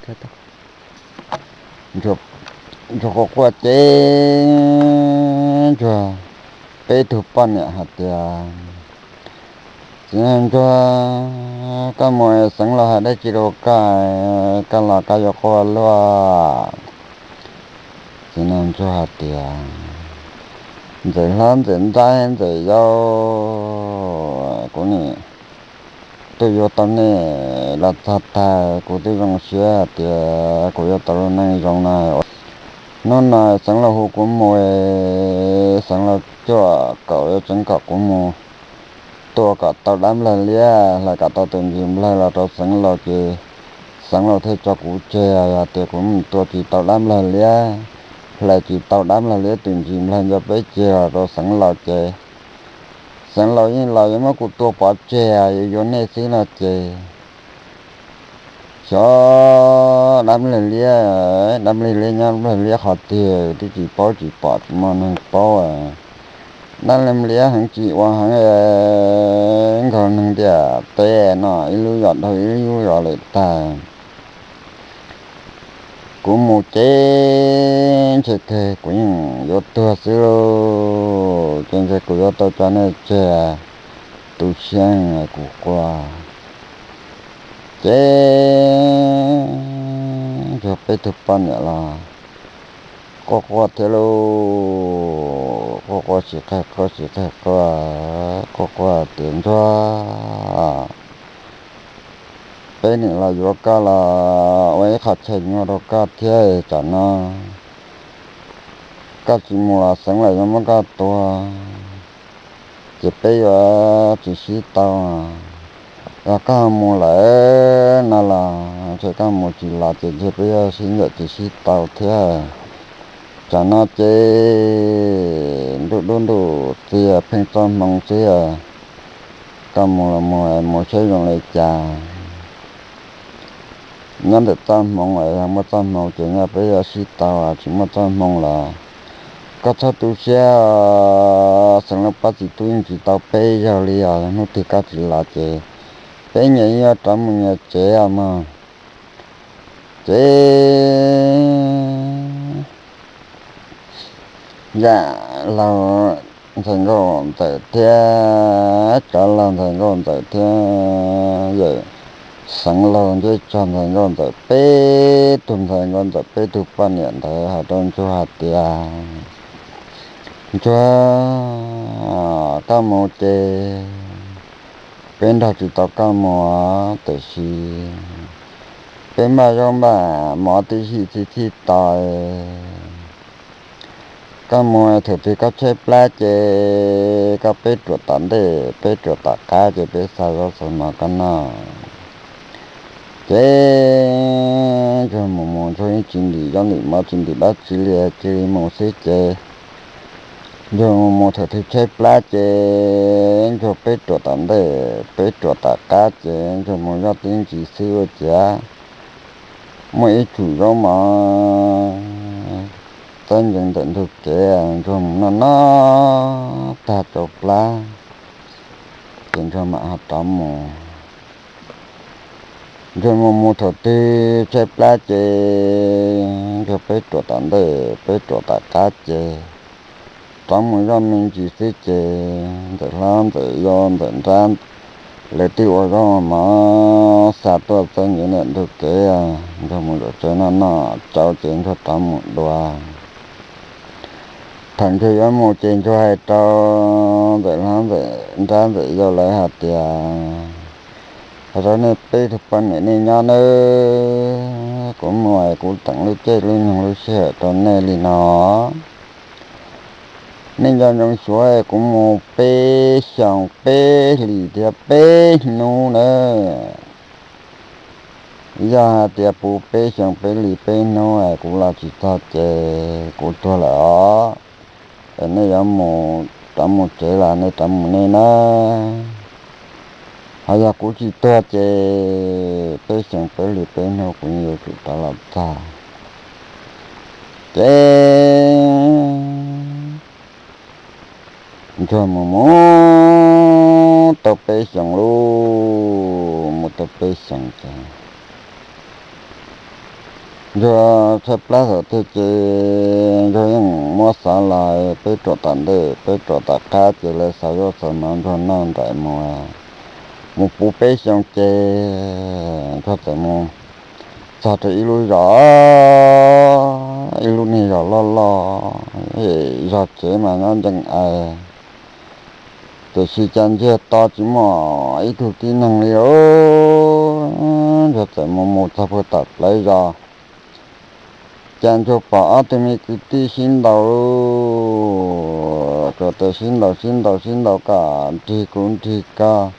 Ntsuag quaj quaj ces ntsuag peb tug poj niam hais tias, Txiv Nraug Ntsuag, koj mus, Xeev Laus hais dab tsi rau koj, koj los koj yuav quaj luaj? Txiv Nraug Ntsuag hais tias, Ntxawm hlob, Ntxawm nrab, Ntxawm yau, kuv nim tuaj yuav tau nej los txog tag, kuv twb zoo siab hais tias kuv yuav tau lub neej zoo no. Hnub no Xeev Laus hu kuv mus, Xeev Laus cuaj kaum yuav tseev kom kuv mus tua kom tau dab nplawg liab, hlais kom tau tus ntsis nplawg los rau Xeev Laus ces Xeev Laus thiaj tso kuv tseg. Yog tias kuv mus tua tsis tau dab nplawg liab, hlais tsis tau dab nplawg liab, tus ntsis nplawg nco peb tseg los rau Xeev Laus ces Xeev Laus yeej los yuav muab kuv tua pov tseg, yuav yuav nej xwb no ces xyov dab nplawg liab, dab nplawg liab nyob nplawg liab qhov twg twb tsis paub tsis pom tsis muaj neeg paub. Dab nplawg liab heev tsis ua heev, nkaug neeg ntiaj teb no ib lub zos dhau ib lub zos lawm tag. Kuv mus ces ntshe kawg kuv yeej yuav tuag xwb lauj, ces ntshe kuv yuav tau tso nej tseg tu siab, kuv quaj. Ces ntsuag peb tug poj niam los quaj quaj thiab lauj, quaj quaj tsis qag quaj tsis qag quaj, quaj quaj tias, Ntsuag, peb nim los yuav koj los ua ib qho chaw nyuaj rau koj thiab, tsam no koj tsis mus los Xeev Laus yuav muab koj tua, ces peb yuav tsis sib tau. Yog koj mus lawm no los ntshe koj mus tsis los ces ntshe peb yuav sib ncaim tsis sib tau thiab. Tsam no ces ntuj dub ntuj txias pheej txoj hmoo xwb, koj mus los mus, mus saib zoo li cas. Nyob ntawm txoj hmoo, yog muaj txoj hmoo ces nyob peb yuav sib tau, tsis muaj txoj hmoo los koj txhob tu siab, Xeev Laus pab txiv tub yeej tsis tau peb zaug li os, yog hnub twg koj tsis los ces peb nyias yuav rov mus nyias tsev os mog. Ces yawm laus ntxhais nkauj ntxawm thiab cov laus ntxhais nkauj ntxawm thiab yawm Xeev Laus nceb tsog ntxhais nkauj ntxawm peb tug, ntxhais nkauj ntxawm peb tug poj niam ntawd hais rau ntsuag hais tias, Ntsuag, koj mus ces peb nrog tsis tau koj mus, tiam sis peb npaj zaub npaj mov tib si txhij txhij tos. Koj mus thaum twg koj tshaib plab ces koj peb ruam tom ntej peb ruam tom qab ces peb xa zaub xa mov koj noj. Ces ntsuag mus mus ntsuag yeej tsis ntim zaub ntim mov tsis ntim dab tsi li, cia li mus xwb ces ntsuag mus mus thaum twg tshaib plab ces ntsuag peb ruam tom ntej peb ruam tom qab ces ntsuag mus zoj tib ntsis xwb ua ciav muaj ib tsum zaub mov txawb ntsees ntawm ntug kev, ntsuag mus noj noj tag tsau plab ces ntsuag mam ho rov mus. Ntsuag mus mus thaum twg tshaib plab ces ntsuag peb ruam tom ntej peb ruam tom qab ces rov mus zoj me ntsis xwb ces ntxawm hlob ntxawm yau ntxawm nrab lawv twb ua zaub mov xa tuaj txawb ntsees ntawm ntug kev, ntsuag mus zaum tsev noj noj tsau ces ntsuag rov mus dua. Thaum ntsuag yuav mus ces ntsuag hais rau ntxawm hlob ntxawm nrab ntxawm yau lawv hais tias, Hais rau nej peb tug poj niam nej nyob nawb, kuv mus kuv teem lub caij lub nyoog lub sij hawm rau nej li no. Nej nco ntsoov xyuav kuv mus peb xyoos peb hlis thiab peb hnub nawb. Yog hais tias puv peb xyoos peb hlis peb hnub kuv los tsis txog ces kuv tuag lawm os. Es nej yuav mus rov mus tsev los nej rov mus nej nawb. Ho yog kuv tsis tuag ces peb xyoos peb hlis peb hnub kuv yeej yuav tsum rov los txog. Ces ntsuag mus mus tau peb xyoos lauj, mus tau peb xyoos ces Ntsuag tshaib plab xav tiag ces Ntsuag yeej muab xav los peb ruam tom ntej peb ruam tom qab ces lawv xav yuav xav no Ntsuag noj nraim mus, mus puv peb xyoo ces Ntsuag txawm mus txog rau ib lub zos, ib lub niag zos loj loj, zos tsev mas nyob ncees ais, tiam sis cas ntsiag to tsis muaj ib tug tib neeg li os. Ntsuag txawm mus mus txog puag tom plawv zos cas Ntsuag pom ob tug me kwv tij sib ntaus, tsuas tias sib ntaus sib ntaus sib ntaus, koj nrig kuv nrig koj,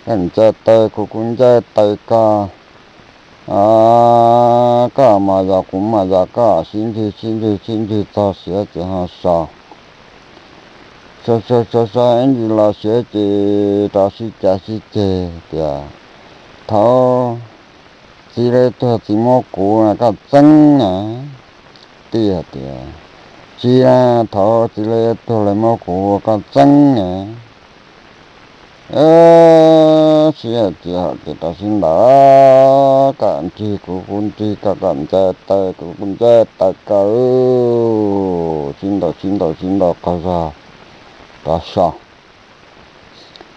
koj ncaws taw kuv kuv ncaws taw koj, koj mos zos kuv mos zos, koj sib ntswg sib ntswg sib ntswg txog siav ces ho so, so so so so ib ntsis los siav ces rov sib cav sib ceg tias, thaum txiv lawv tuag txiv muab kuv na koj txeeb na. Tij hais tias, tsis, thaum txiv lawv tuag lawv muab kuv ua koj txeeb na. Sib hais tias, hais tias rov sib ntaus, koj nrig kuv kuv nrig koj, koj ncaws taw kuv kuv ncaws taw koj, sib ntaus sib ntaus sib ntaus qaug zog rov so,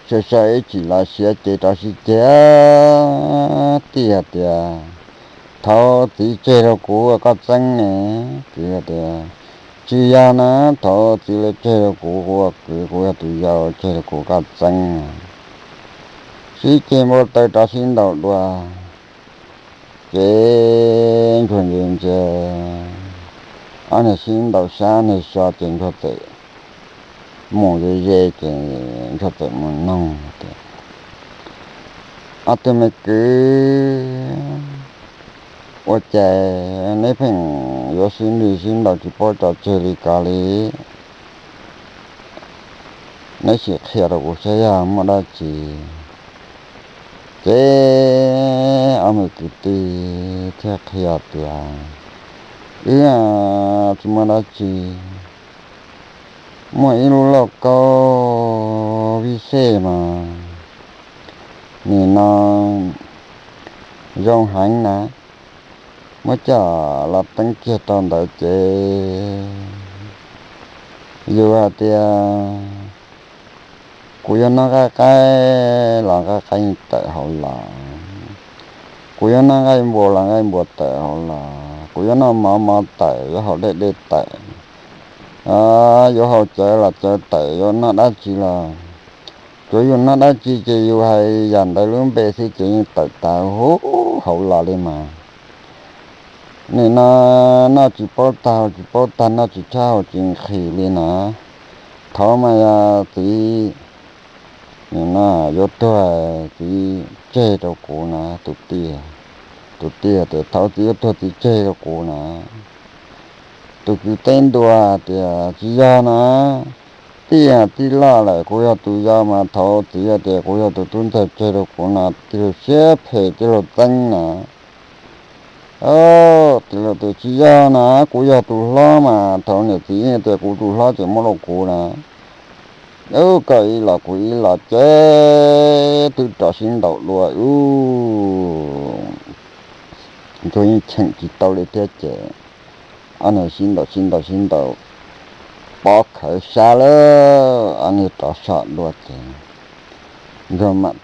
so so ib chim los siav ces rov sib ceg. Tij hais tias, thaum txiv tseg rau kuv ua koj txeeb ne. Kwv tias, tsis yog na, thaum txiv lawv tseg rau kuv, kuv ua kwv kuv yog tus yau, tseg rau kuv koj txeeb na. Sib ceg npau taws rov sib ntaus dua, ces Ntsuag ntsia ntsia ob niag sib ntaus sab niag so ces Ntsuag txawm mus ze ze ces Ntsuag txawm mus noog tias, ob tug me kwv, ua cas neb pheej yuav sib nrig sib ntaus tsis paub tso tseg li ko li? Neb sim qhia rau kuv saib yog muaj dab tsi. Ces ob me kwv tij thiaj qhia tias, wb tsis muaj dab tsi, muaj ib lub lauj kaub vij xej mas nim no zoo heev na, muab coj los teeb kiag rau ntawd ces yus hais tias, kuv yuav noj nqaij qaib los nqaij qaib tawm hauv los, kuv yuav noj nqaij npua los nqaij npua tawm hauv los, kuv yuav noj mov mov tawm, yuav haus dej dej tawm, yuav haus cawv los cawv tawm, yuav noj dab tsi los, tsuav yus noj dab tsi ces yus hais yam ntawd lub npe xwb ces yeej tawm tas huv hauv los li mas. Nim no noj tsis paub tag haus tsis paub tag, noj tsis tshab haus tsis nqhis li na. Thaum mas yog txiv, nim no yuav tuag, txiv tseg rau kuv na. Tus tij, tus tij tias thaum txiv yuav tuag txiv tseg rau kuv na. Tus kwv teb ntua tias tsis yog na, tij, tij loj lawm, kuv yog tus yau mas thaum txiv tias kuv yog tus tub ntxawg tseg rau kuv no tij laug siab phem tij laug txeeb na. Tij laug tias tsis yog na, kuv yog tus hlob mas thaum niam txiv tias kuv tus hlob ces muab rau kuv na. Ub, koj ib los kuv ib los ces twb rov sib ntaus dua ub. Ntsuag yeej cheem tsis tau li thiab ces ob niag sib ntaus sib ntaus sib ntaus pov khawv sab lawm, ob niag rov so dua ces Ntsuag mam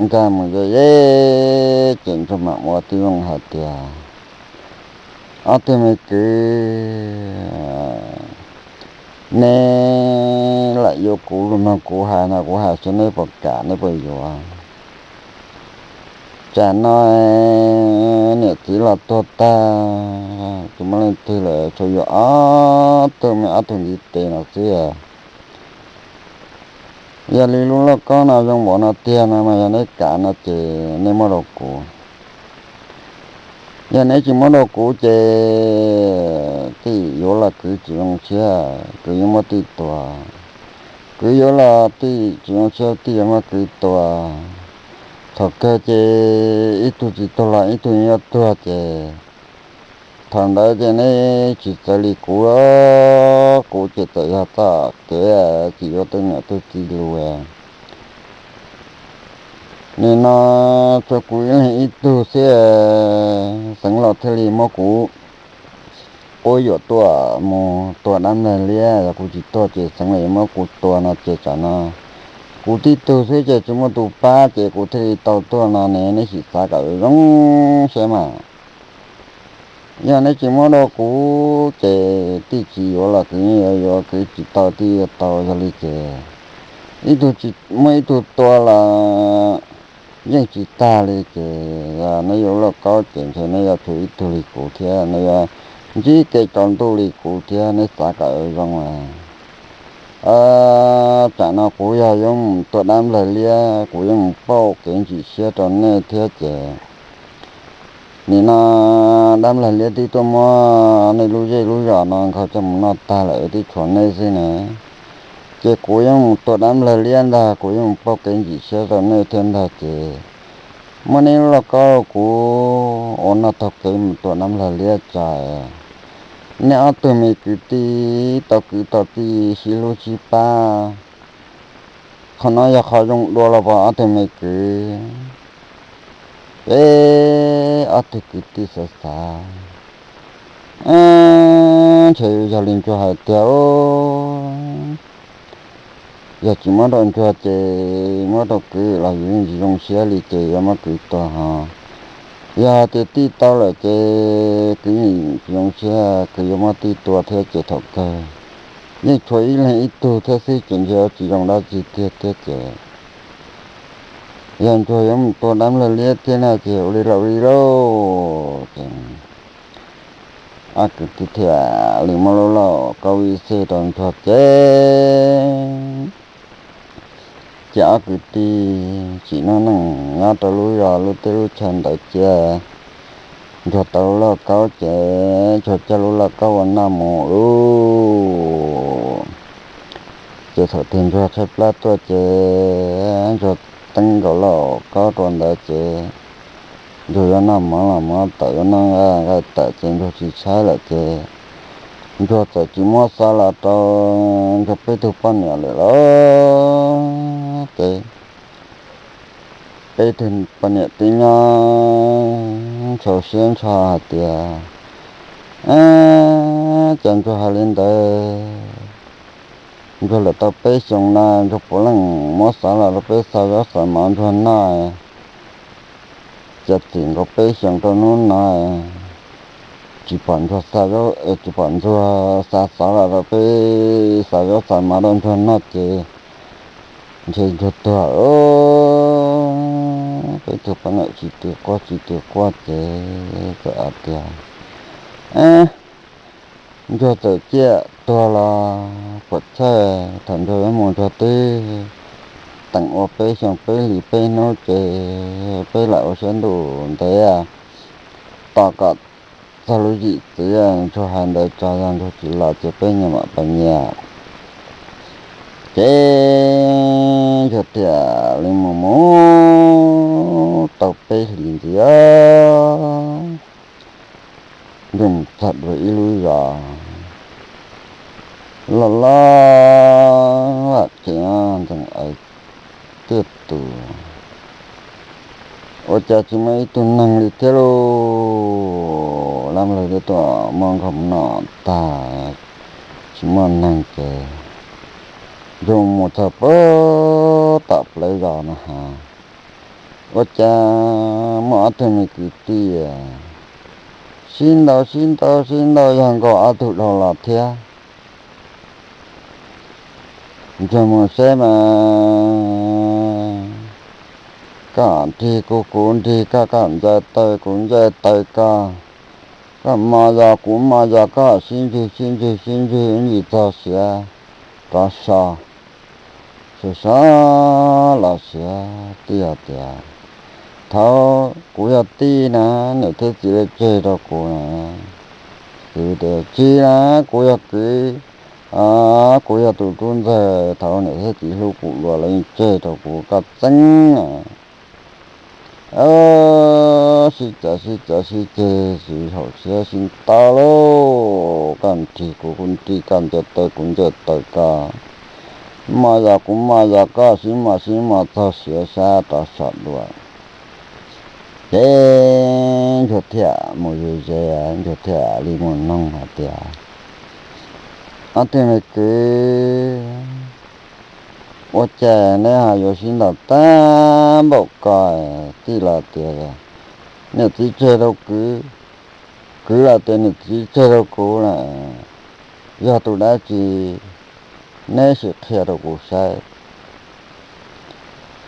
nkag mus ze ze ces Ntsuag mam ua tib zoo hais tias, ob tug me kwv, neb lam yuav kuv los mas kuv hais no kuv hais saib neb puas kam neb puas yuav. Tsam no niam txiv los tuag tag, tsis muaj leej twg lawm, tsuas yog ob tug me ob tug ntiv tes no xwb. Yog li lub lauj kaub no zoo npaum no tiag no mas yog neb kam no ces neb muab rau kuv. Yog neb tsis muab rau kuv ces tij yuav los kwv tsis zoo siab, kwv yuav muab tij tua. Kwv yuav los tij tsis zoo siab, tij yuav muab kwv tua. Thaum kawg ces ib tug tsis tuag los ib tug yuav tuag ces thaum ntawd ces neb tsis txawv li kuv, kuv ces txawm yog txoj kev tsis yuav tej niam tej txiv lus. Nim no tshuav kuv ib leeg ib tug xwb, Xeev Laus thiaj li muab kuv quab yuam tuaj mus tua dab nplawg liab. Yog kuv tsis tuaj ces Xeev Laus yuav muab kuv tua no ces tsam no kuv tib tug xwb ces tsis muaj tus pab ces kuv thiaj li tau tuaj no ne. Neb sim xav kom zoo siab mas. Yog neb tsis muab rau kuv ces tij tsis yuav los kwv yeej yuav yuav, kwv tsis tau tij yuav tau. Yog li ces ib tug tsis muab ib tug tua los yeej tsis tag li ces yog neb yuav lauj kaub ces ntshe neb yuav tshuav ib tug li kuv thiab, neb yuav ntsib kev tsaus ntuj li kuv thiab. Neb xav kom zoo mas. Tsam no kuv yog yuav mus tua dab nplawg liab, kuv yuav mus pauj kev ntsim siab rau nej thiab ces nim no dab nplawg liab twb tuaj muab nej lub zej lub zos no nkaug coj mus noj tag lawm, twb tshuav nej xwb ne. Ces kuv yuav mus tua dab nplawg liab ntag, kuv yuav mus pauj kev ntsim siab rau nej thiab ntag ces muab neb lub lauj kaub rau kuv ua noj taug kev mus tua dab nplawg liab tso. Nej ob tug me kwv tij tau kwv tau tij sib hlub sib pab, qhov no yog qhov zoo dua los pom ob tug me kwv. Ces ob tug kwv tij xav xav, ntshe yog li ntsuag hais tiag, yog tsis muab rau ntsuag ces muab rau kwv los yus yeej tsis zoo siab li ces yuav muab kwv tua ho. Yog hais tias tij tau lawm ces kwv yeej tsis zoo siab, kwv yuav muab tij tua thiab ces thaum kawg yeej tshuav ib leeg ib tug thiab xwb ces ntshe yuav tsis zoo dab tsi tiag thiab ces yog ntsuag yuav mus tua dab nplawg liab thiab na ces ua li los ua li lauj. Ces ob kwv tij thiaj li muab lub lauj kaub ib xej rau ntsuag ces ces ob kwv tij tsim noob neej nyob rau lub zos lub teb lub chaw ntawd ces ntsuag tau lub lauj kaub ces ntsuag coj lub lauj kaub ua noj mus lauj. Ces thaum twg ntsuag tshaib plab tuaj ces ntsuag teeb nkaus lauj kaub rau ntawd ces ntsuag yuav noj mov los mov tawm, yuav noj nqaij tawm ces ntsuag tsis tshaib lawm ces ntsuag txawm tsis muab xa los rau ntsuag peb tug poj niam lawm lauj. Ces peb tug poj niam twb nyob ntshau siab ntshau hais tias, ces ntsuag hais li ntawd, ntsuag lawm tau peb xyoos na, ntsuag puav leej muab xa los rau peb xa zaub xa mov ntsuag noj. Cas txim nkaus peb xyoos rau hnub no tsis pom ntsuag xa zaub, tsis pom ntsuag xa xov los rau peb xa zaub xa mov rau ntsuag noj ces ntshe ntsuag tuag. Peb tug poj niam tsis twv quaj tsis twv quaj ces txawm hais tias, ntsuag txawm ciaj tuag los puas txhawj, thaum ntsuag yuav mus ntsuag twb teem ua peb xyoo peb hlis peb hnub ces peb lam ua siab ntuj ntev tos kom txog lub yim txwv ntsuag hais ntawd tso, yog ntsuag tsis los ces peb nyias mam pais nyias. Ces ntsuag thiaj li mus mus tau peb hlis ntxiv, ntsuag mus txog dua ib lub zos loj loj vam tsev ntxeev aws tiaj tus, ua cas tsis muaj ib tug neeg li thiab lauj. Lab nplawg liab tuaj muab nkaug mus noj tag tsis muaj neeg ces ntsuag mus txog puag tom plawv zos no ha, ua cas muaj ob tug me kwv tij sib ntaus sib ntaus sib ntaus yog nkaus ob tug dhau los thiab. Ntsuag mus saib mas koj nrig kuv, kuv nrig koj, koj ncaws taw kuv ncaws taw koj, koj mos zos kuv mos zos, koj sib ntswg sib ntswg sib ntswg ib ntsis txog siav rov so, siav so los siav tij hais tias, thaum kuv yog tij na, niam thiab txiv lawv tseg rau kuv na. Kwv tias, tsis na, kuv yog kwv, kuv yog tus tub ntxawg, thaum niam thiab txiv hlub kuv dua lawv yeej tseg rau kuv, koj txeeb na. Sib cav sib cav sib ceg, sib haum siab sib tau lauj, koj nrig kuv, kuv nrig koj, ncaws taw kuv ncaws taw koj, mos yog kuv mos yog koj, sib mos sib mos txog siav sab rov so dua. Ces Ntsuag thiaj mus ze ze, Ntsuag thiaj li mus noog hais tias, Ob tug me kwv, ua cas neb ho yuav sib ntaus tag npaum ko? Tij los tias, Niam txiv tseg rau kwv, kwv los tias niam txiv tseg rau kuv na, yog tus dab tsi, neb sim qhia rau kuv saib.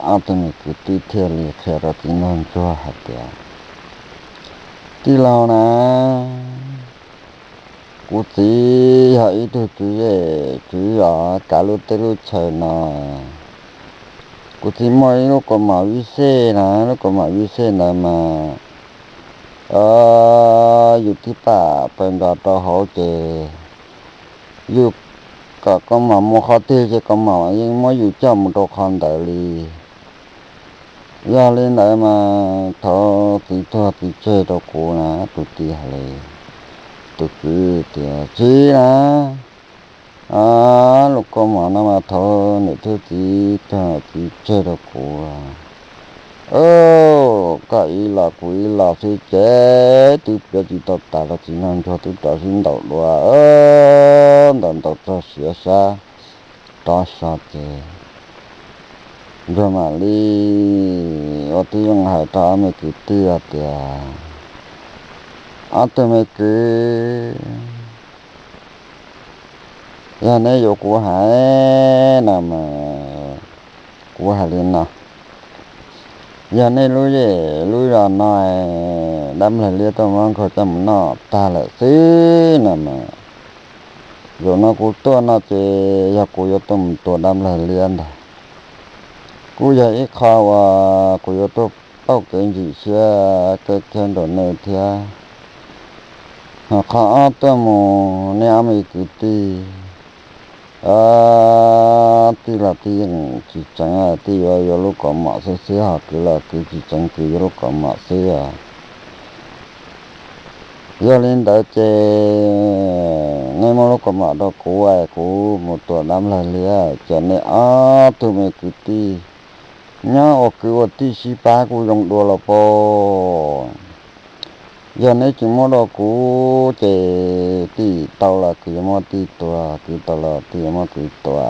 Ob tug me kwv tij thiaj li qhia rau txiv nraug ntsuag hais tias, Tij laug na, kuv txiv yog ib tug tswv zej tswv zos kav lub teb lub chaw no. Kuv txiv muaj ib lub kaus mom vij xej na, lub kaus mom vij xej ntawd mas yus tib pam pawg nrov rau hauv ces yus kom kaus mom mus qhov twg ces kaus mom yeej muab yus coj mus rau qhov ntawd li. Yog li ntawd mas thov txiv tuag txiv tseg rau kuv na. Tus tij hais li, tus kwv tias, Txiv na, lub kaus mom no mas thov niam thiab txiv tuag txiv tseg rau kuv. Koj ib los kuv ib los xwb ces twb piav tsis tau tas los txiv nraug ntsuag twb rov sib ntaus dua, ntaus ntaus txog siav sab rov so ces ntsuag mam li ua tib zoo hais rau ob me kwv tij tias, Ob tug me kwv, yog neb yuav kuv hais no mas kuv hais li no, yog nej lub zej lub zos no dab nplawg liab tuaj muab nkag coj mus noj tag lawm xwb no mas, zaum no kuv tuaj no ces yog kuv yuav tuaj mus tua dab nplawg liab ntag. Kuj yog ib qho uas kuv yuav tuaj pauj kev ntsim siab kev khiab rau nej thiab. Ho qhov ob tuaj mus nej ob me kwv tij, tij los tij yeej tsis tseev, tij yuav yuav lub kaus mom xwb xwb, ho kwv los kwv tsis tseev, kwv yuav lub kaus mom xwb. Yog li ntawd ces nej muab lub kaus mom rau kuv es kuv mus tua dab nplawg liab, ces nej ob tug me kwv tij nyob ua kwv ua tij sib pab kuj zoo dua los pab. Yog neb tsis muab rau kuv ces tij tau los kwv yuav muab tij tua, kwv tau los tij yuav muab kwv tua.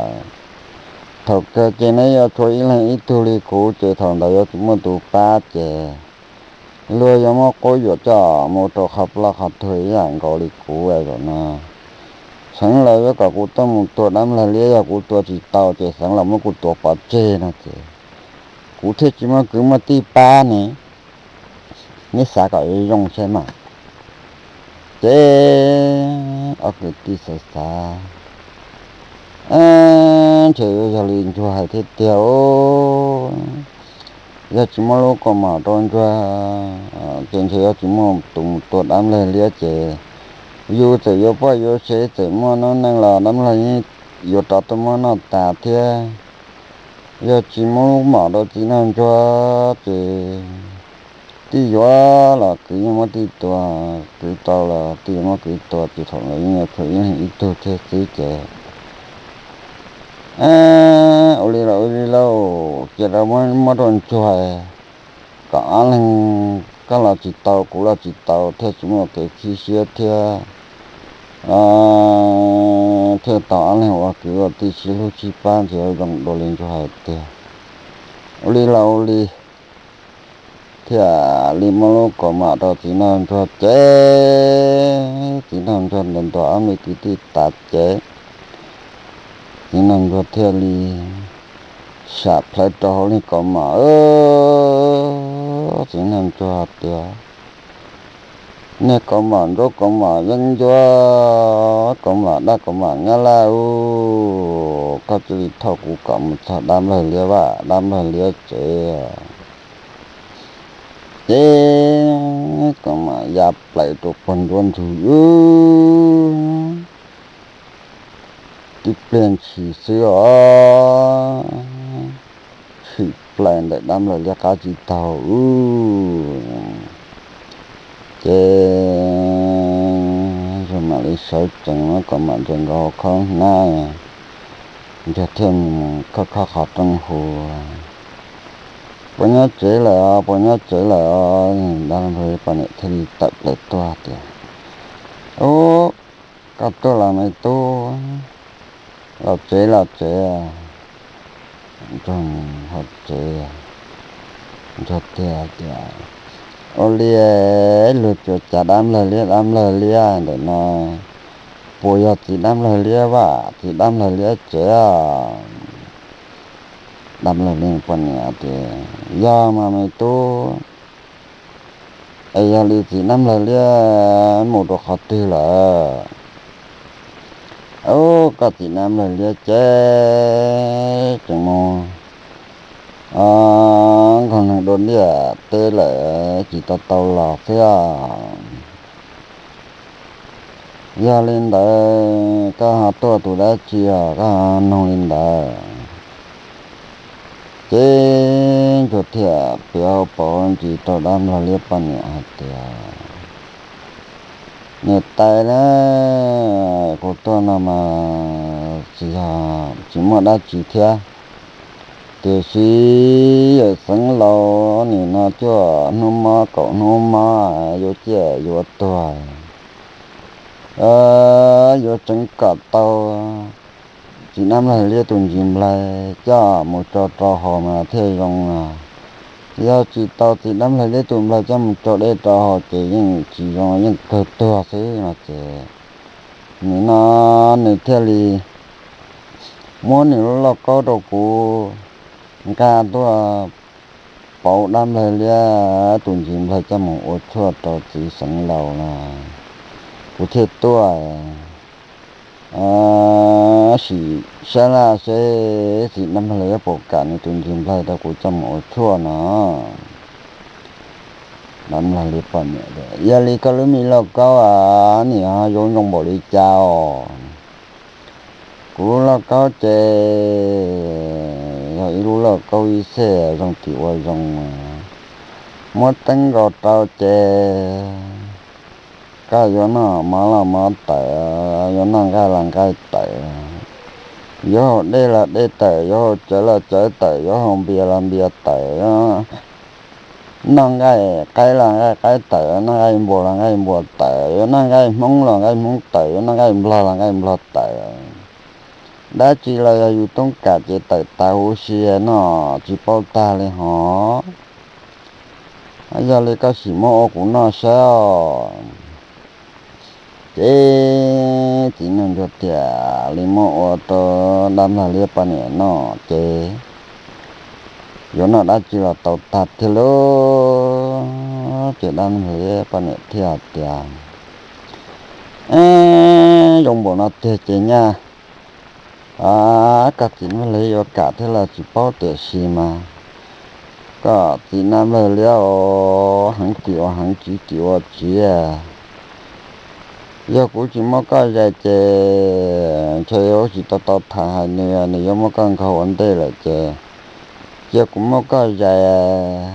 Thaum kawg ces neb yuav tshuav ib leeg ib tug li kuv ces thaum ntawd yuav tsis muaj tus pab ces luag yuav muab quab yuam coj mus rau qhov ploj qhov tuag ib yam nkaus li kuv zaum no. Xeev laus yuav kom kuv tuaj mus tua dab nplawg liab, yog kuv tua tsis tau ces xeev laus muab kuv tua pov tseg no ces kuv thiaj tsis muaj kwv muaj tij pab ne. Neb xav kom zoo zoo saib mas. Ces ob kwv tij xav xav, ntshe yuav yog li ntsuag hais thiab tiag. Yog tsis muab lub kaus mom rau ntsuag ces ntshe yuav tsis muaj tus mus tua dab nplawg liab ces yus txawm yuav poj yuav sev txawm muaj noob neej los dab nplawg yeej yuav rov tuaj muab noj tas thiab. Yog tsis muab lub mom rau txiv nraug ntsuag ces tij yuav los kwv yeej muab tij tua, kwv tau los tij yuav muab kwv tua ces thaum ntawd yeej yuav tshuav ib leeg ib tug thiab xwb ces ua li los ua li lauj, cia rau muab rau ntsuag kom ob leeg, koj los tsis tau kuv los tsis tau thiaj tsis muaj kev khib siab thiab, thiaj tau ob leeg ua kwv ua tij sib hlub sib pab ntshe yuav zoo dua li ntsuag hais tiag. Ua li los ua li, thiaj li muab lub kaus mom rau txiv nraug ntsuag ces txiv nraug ntsuag ntuas ntuas ob me kwv tij tas ces txiv nraug ntsuag thiaj li sam plawv rau hauv lub kaus mom. Txiv nraug ntsuag tias, Niag kaus mom ntsuab kaus mom yeeb ncuab, kaus mom dab kaus mom nyab laj ub, koj cia li thauj kuv kom mus txog dab nplawg liab vaj dab nplawg liab tsev. Ces kaus mom ya plaws rau pog ntsuab ntsug ub, tib pliag ntshis xwb os, tshwm plaws ntawm dab nplawg liab qab tsis taug ub. Ces zoo mam li sawv tsees muab kaus mom ntsia nkaus hauv khaub hnab, Ntsuag thiaj mus khob khob qhov rooj hu, Puas nyob tsev lawm os, puas nyob tsev lawm os? Dab laug poj niam thiaj li tawm plaws tuaj tias, Ub, koj tuaj los me tub, los tsev los tsev. Ntsuag hauv tsev, ntsuag tias tias, Ua li luag tsuas cas dab laug liab dab laug liab ntawm no, puas yog txiv dab laug liab vaj txiv dab laug liab tsev? Dab laug liab poj niam tias, Yog mas me tub, es yog li txiv dab laug liab mus rau qhov twg lawm? Ub, koj txiv dab laug liab ces tseem mus nkaug neeg dua liaj teb lawm, tsis tau tau los xwb. Yog li ntawd koj ho tuaj tus dab tsi os, koj ho noog li ntawd? Ces ntsuag thiaj piav hauv paus ntsis rau dab laug liab poj niam hais tias, Niam tais na, kuv tuaj no mas tsis yog tsis muaj dab tsi thiab, tiam sis yawm Xeev Laus nim no cuaj hnub mob kaum hnub mob, yuav ciaj yuav tuag, yuav tseev kom tau txiv dab laug liab tus ntsis nplaig coj mus tso rau haus mas thiaj zoo. Yog tsis tau txiv dab laug liab tus nplaig coj mus tso dej rau haus ces yeej tsis zoo, yeej kawg tuag xwb no ces, nim no nws thiaj li muab nws lub lauj kaub rau kuv nqa tuaj pauv dab laug liab tus ntsis nplaig coj mus ua tshuaj rau txiv Xeev Laus na. Kuv thiaj tuaj sim sab laj seb txiv dab laug liab puas kam nws tus ntsis nplaig rau kuv coj mus ua tshuaj no. Dab laug liab poj niam, Yog li koj lub me lauj kaub nim no yuav zoo npaum li cas os? Kuv lub lauj kaub ces yog ib lub lauj kaub ib txhij zoo tim ua zoo, muab teeb nkaus rau ces koj yuav noj mov los mov tawm, yuav noj nqaij los nqaij tawm, yuav haus dej los dej tawm, yuav haus cawv los cawv tawm, yuav haus npias los npias tawm, noj nqaij qaib los nqaij qaib tawm, noj nqaij npua los nqaij npua tawm, yuav noj nqaij hmoob los nqaij hmoob tawm, yuav noj nqaij nplog los nqaij nplog tawm. Dab tsi los yog yus toob kam ces tawm tas huv si, noj tsis paub tag li hos. Yog li koj sim muab ua kuv noj saib os. Ces txiv neej ntsuag thiaj li muab ua rau dab laug liab poj niam noj ces yuav noj dab tsi los tau tag thiab lauj. Ces dab laug liab poj niam thiaj tias, Zoo npaum no tiag ces nyaj koj txiv dab laug yuav kam thiab los tsis paub, tiam sis mas koj txiv dab laug liab os, heev tim ua heev, tsiv tim ua tsiv. Yog kuv tsis muab koj zais ces ntshe yuav tsis tau tau tham hais nws, nws yuav muab koj nkaug ua ntej lawm ces cia kuv muab koj zais.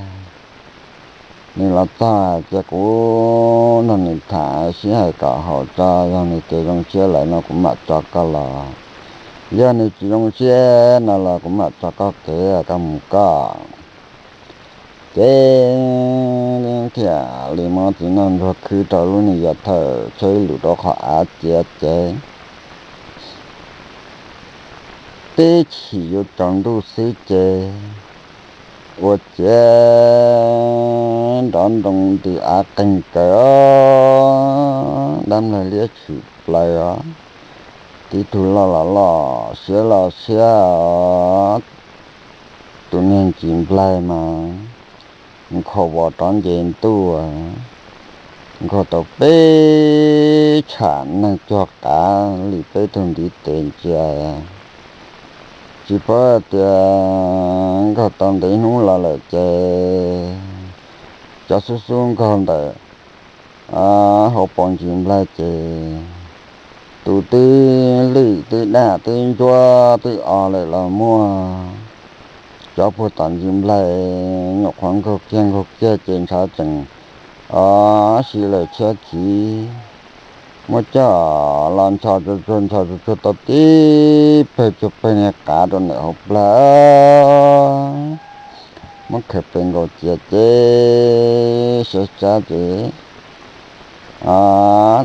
Nws los txog ces kuv nrog nws tham sib hais kom haum tso, yog nws tias zoo siab lawm no kuv mam tso koj los, yog nws tsis zoo siab no los kuv mam tso koj kev koj mus koj. Ces thiaj li muab txiv neej ntsuag khwb rau lub niag yav thawj tshaib lus rau qhov av cia ces teb chim yuav tsaus ntuj xwb ces ua ciav nrov nroo ntws av qeeg kawg, dab laug liab tshwm plaws os, tib tug loj los loj siab los siab os, tus niag ntsis nplaig mas nkhaus vos rov nce ntuj, nkhaus tau peb tsham neeg cuag qav li peb tug ntiv tes ntsia, tsis paub tias nkhaus tau ntev hnub los lawm ces cov xub xub nkhaus ntawm hauv paus ntsis nplaig ces tus twb lwj twb daj twb ntsuab twb o lawm los muaj, cov puag tom ntsis nplaig nyuam qhuav nkaug kiag nkaug kiag ces ntshav tseem o si lawm tshiab khiv. muab coj los ncho tsuag tsuag ncho tsuag tsuag tau tib pawg tsuag pawg niag qav rau ntawm hauv plawv, muab khaws pes nkaus cia ces sab sab ces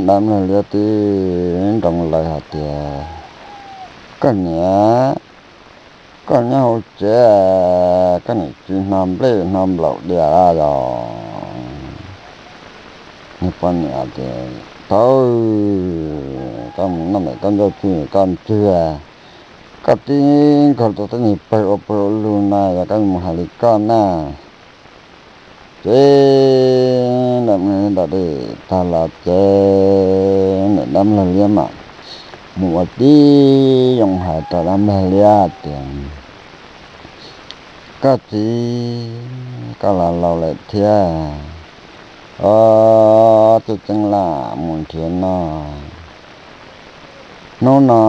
dab nplawg liab tib nroo lawv hais tias, Koj niam, koj nyob hauv tsev, koj niam tsis hno nplej hno nplaum diam los? Niag poj niam tias, Tau, koj mus noj ntawm koj ncauj tswj koj ntswg, koj tib nkaug rau tej niag pawg ua pawg ua lug no yog koj mus hais li koj na. Ces dab nplawg liab ntawm dej tag los ces niam dab nplawg liab mas mus ua tib zoo hais rau dab nplawg liab tias, Koj txiv, koj los laus lawm thiab, o, tseem ceeb lam mus nrhiav noj. Hnub no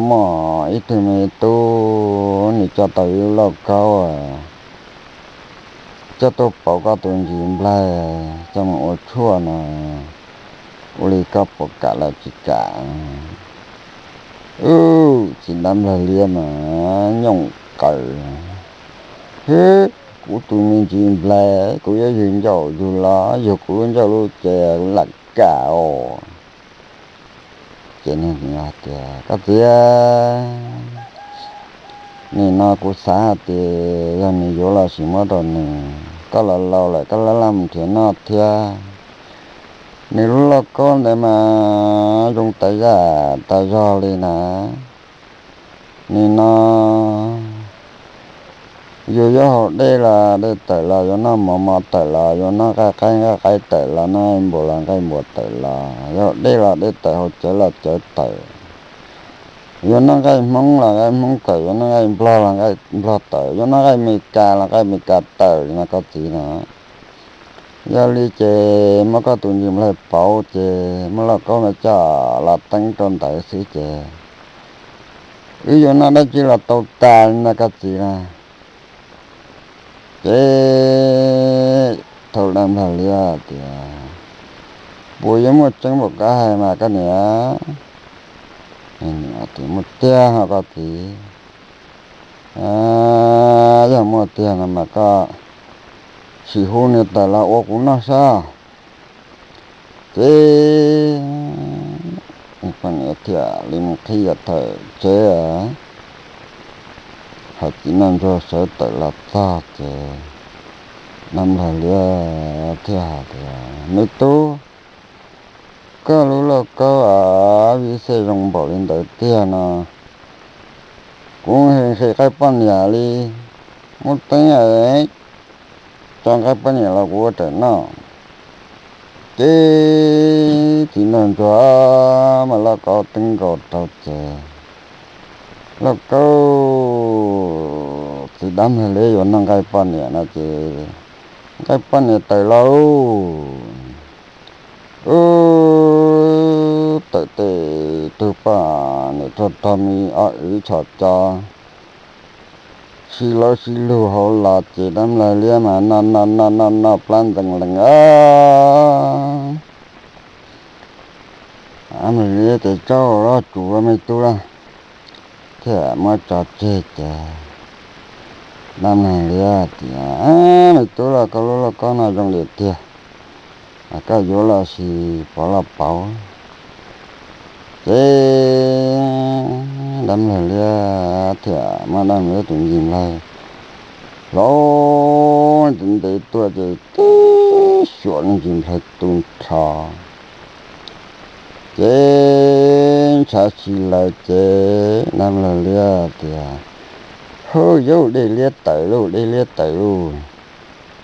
muaj ib tug me tub nws coj tau ib lub lauj kaub coj tuaj pauv koj tus ntsis nplaig coj mus ua tshuaj no, ua li koj puas kam los tsis kam? Ub, txiv dab nplawg liab mas nyooj qaws, Hwb, kuv tus me ntsis nplaig kuv yuav yug ncauj yug los yug kuv lub ncauj lub ces kuv lam kam os. Ces nws tias, Koj txiv, nim no kuv xav hais tias yog nws yuav los sis muab rau nws, koj los laus lawm koj laj laj mus nrhiav noj thiab. Nws lub lauj kaub ntawd mas zoo tas zaj tas zog li na. Nim no yus yuav haus dej los dej tawm los, yuav noj mov mov tawm los, yuav noj nqaij qaib nqaij qaib tawm los, noj nqaij npua los nqaij npua tawm los, yuav haus dej los dej tawm, haus cawv los cawv tawm, yuav noj nqaij hmoob los nqaij hmoob tawm, yuav noj nqaij nplog los nqaij nplog tawm, yuav noj nqaij Meskas los nqaij Meskas tawm li no koj txiv na. Yog li ces muab koj tus ntsis nplaig pauv ces muab lauj kaub no coj los teeb rau ntawd xwb ces wb yuav noj dab tsi los tau tas li no koj txiv na. Ces thaum dab nplawg liab tias, Puas yuav muaj tseeb npaum koj hais mas koj niam? Muaj tiag ho koj txiv. Yog muaj tiag no mas koj sim hu nws tawm los ua kuv noj saib. Ces poj niam thiaj li mus qhib yam thawm tsev, hos txiv nraug ntsuag sawv tawm los txog ces dab nplawg liab thiaj hais tias, Me tub, koj lub lauj kaub a, vij xej zoo npaum li ntawd tiag no, kuv nqhis nqhis nqaij poj niam li, muab teeb tso nqaij poj niam los kuv ua raws noj. Ces txiv nraug ntsuag muab lauj kaub teeb nkaus rau ces, Lauj kaub, txiv dab nplawg liab yuav noj nqaij poj niam no ces nqaij poj niam tawm lauj. Ub, tawm tej tug poj niam rog rog me ob wv tshom co sib laub sib lug hauv los ces dab nplawg liab mas noj noj noj noj noj plab ntxees lees a. Dab nplawg liab ces, Tsaug lauj, tsuav me tub lauj, thiaj muab tso tseg ces dab nplawg liab tias, Me tub lauj, koj lub lauj kaub no zoo li tiag, koj yuav los sis pov los pauv. Ces dab nplawg liab thiaj muab dab nplawg liab tus ntsis nplaig hlob ntev ntev tuaj ces tib xyuam ntsis nplaig tu nrho. Ces ntshav si lawm ces dab nplawg liab tias, Hub, yub, dej liab tawm lauj, dej liab tawm lauj.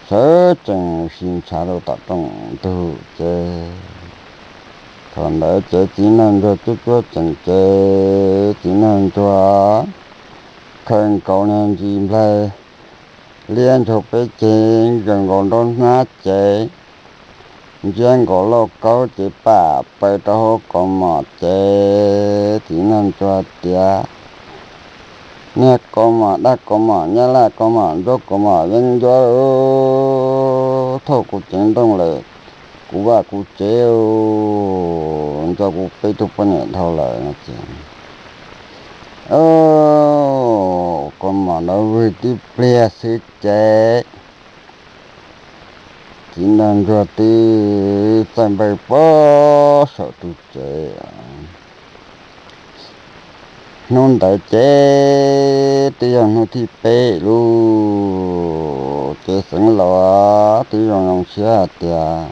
Sawv tsees mus si ntshav rau tom rooj ntug ces thaum ntawd ces txiv nraug ntsuag cuab cuab tsees ces txiv nraug ntsuag khaws nkaus niag ntsis nplaig liab ntsug peb ceg, nkaws nkaus nraub hnab ces ntsia nkaus lauj kaub ces pam paws rau hauv kaus mom ces txiv nraug ntsuag tias, Niag kaus mom dab kaus mom nyab laj kaus mom ntsuab kaus mom yeeb ncuab, thauj kuv ceev nrooj lawm kuv vaj kuv tsev os. tso kuv peb tug poj niam dhau lawm no ces, o, kua mom ntawd vwg tib pliag xwb ces txiv nraug ntsuag twb txawj npawj pob saum tus tsev. Hnub ntawd ces twb yog hnub thib peb lawm ces Xeev Laus twb zoo zoo siab hais tias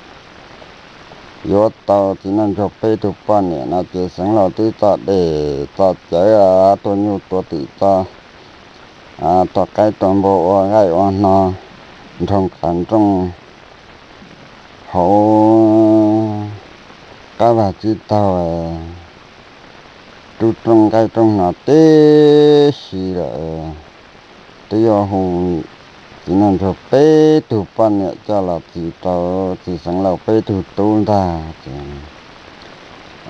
yuav tau txiv nraug ntsuag peb tug poj niam no ces Xeev Laus twb txo dej txo cawv, tua nyuj tua twm, txo qaib tua npua, ua nqaij ua hno, nroo qav nrooj hauv qab vag tsib taug, rub rooj nqaij rooj hno tib si lawm. Twb yuav hu txiv nraug ntsuag peb tug poj niam coj los txis rau txiv Xeev Laus peb tug tub ntag ces,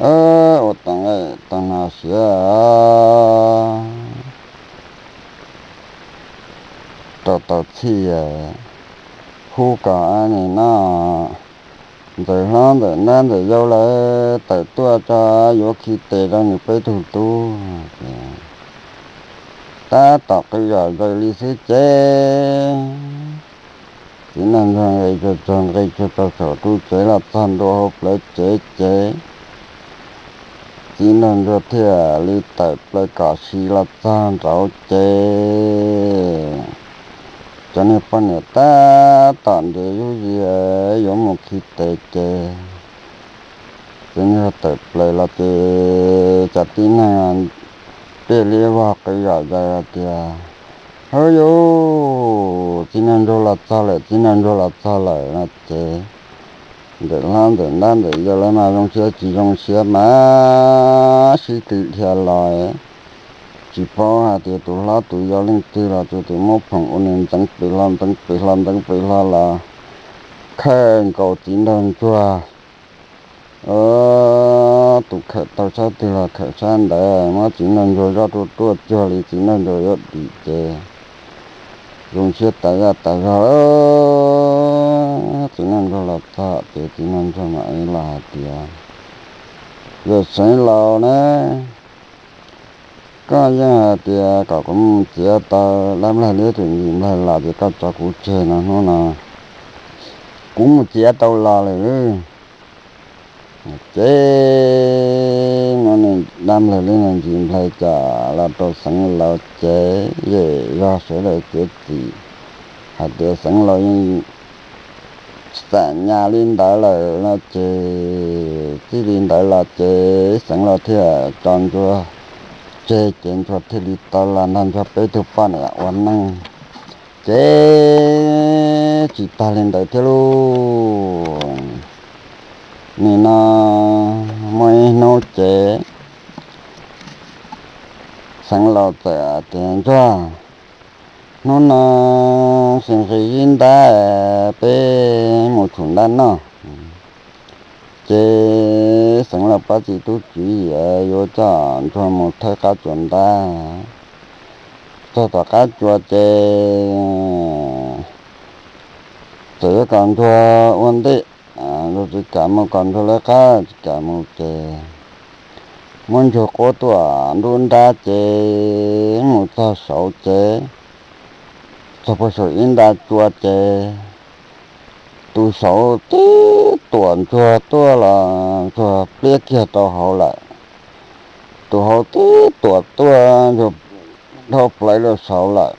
ua tau nqaij tau hno siav rau tau txhij, hu kom nim no ntxawm hlob ntxawm nab ntxawm yau lawv tawm tuaj tso, yuav khi tes rau nws peb tug tub. Tab tom qw zom zaws li xwb ces txiv nraug ntsuag nqis tsuag tsuag nqis tsuag tsuag saum ru tsev los txog ntua hauv plawv tsev ces txiv nraug ntsuag thiaj li tawm plaws kom si los txog nraud ces cov niag poj niam tab tom nres zuj zus yuav mus khi tes ces txiv nraug tawm plaws los ces cov tib neeg thiaj li vog qw zom zaws hais tias, hawb yus, txiv nraug ntsuag los txog lawm, txiv nraug ntsuag los txog lawm no ces ntxawm hlob ntxawm nab ntxawm yau lawv mas zoo siab tsis zoo siab mas sib tw dhia los, tsis paub hais tias tus hlob tus yau leej twg los tsuas tus muab phoom ua nws ntxeev pes hlo ntxeev pes hlo ntxeev pes hlo los khawm nkaus txiv nraug ntsuag, tus khawm tau sab twg los khawm sab ntawd, muab txiv nraug ntsuag zoj ruaj ruaj cuag li txiv nraug ntsuag yuav dim ces zoo siab tas zaj tas zog. Txiv nraug ntsuag los txog ces txiv nraug ntsuag mam li los hais tias, yawm Xeev Laus na, koj yeej hais tias kom kuv mus txiav tau dab nplaig liab tus ntsis nplaig los ces koj tso kuv tseg no, hnub no kuv mus txiav tau los lawm. Ces muab dab nplaig liab ntsis nplaig coj los rau Xeev Laus ces yawm zog sawv daws txiav txim hais tias Xeev Laus yeej xam nyas li ntawd lawm no ces txij li ntawd los ces Xeev Laus thiaj tso Ntsuag tseg ces Ntsuag thiaj li tau los nrog Ntsuag peb tug poj niam ua neej. Ces tsis tag li ntawd thiab lauj, nim no muaj ib hnub ces Xeev Laus txawm tias, Ntsuag, hnub no xi nqi ib ntab, peb mus tshum ntab noj. Ces Xeev Laus pab txiv tub tswv yim yuav coj Ntsuag mus thawb qab tsuas ntab. Txog tom qab tsuas ces txawm yuav kom Ntsuag ua ntej, Ntsuag tsis kam mus, kom Ntsuag lawv qab tsis kam mus ces muab Ntsuag quab tuaj nruab nrab ces mus txog saud ces txog puag saum ib nta tsua ces tus saud tib tuam Ntsuag tuaj los Ntsuag pliab kiag rau hauv lawm. Tus hauv tib tuam tuaj Ntsuag dhau plaws rau saud lawm.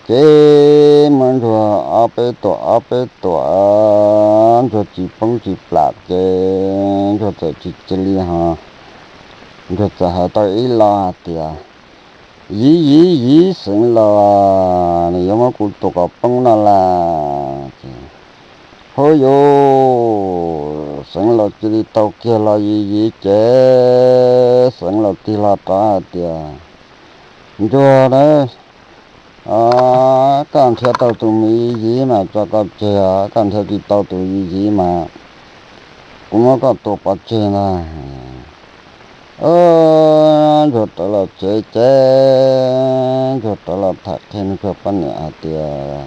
Ces muab Ntsuag ob peb tuam ob peb tuam, Ntsuag tsis poob tsis plam ces Ntsuag txawm tsis cia li ho, Ntsuag txawm hais tau ib lo hais tias, Yiv yiv yiv, Xeev Laus, nws yuav muab kuv tua kom poob no las. Ces hub yus, Xeev Laus cia li tau kiag lo yiv yiv ces Xeev Laus tig hlo rov hais tias, Ntsuag na, koj nrhiav tau tus me yiv yiv mas tso koj tseg, koj nrhiav tsis tau tus yiv yiv mas kuv muab koj tua pov tseg ntag. Ntsuag rov los tsev ces Ntsuag rov los tham qhia Ntsuag poj niam hais tias,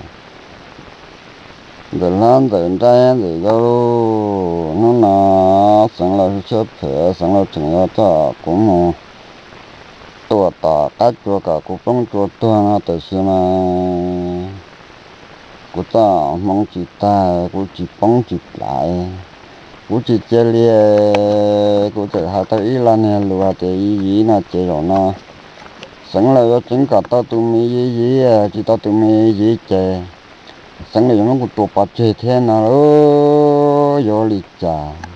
Ntxawm Hlab, Ntxawm Nraib, Ntxawm Yau, hnub no Xeev Laus siab phem, Xeev Laus tseem yuav coj kuv mus tua tom qab tsua kom kuv poob tsua tuag no, tab sis mas kuv txoj hmoov tsis tag, kuv tsis poob tsis plais, kuv tsis cia li, kuv txawm hais tau ib lo niag lus hais tias yij yij no ces zaum no Xeev Laus yuav tseev kom tau tus me yij yij, tsis tau tus me yij yij ces Xeev Laus yuav muab kuv tua pov tseg thiab no lauj, yuav ua li cas?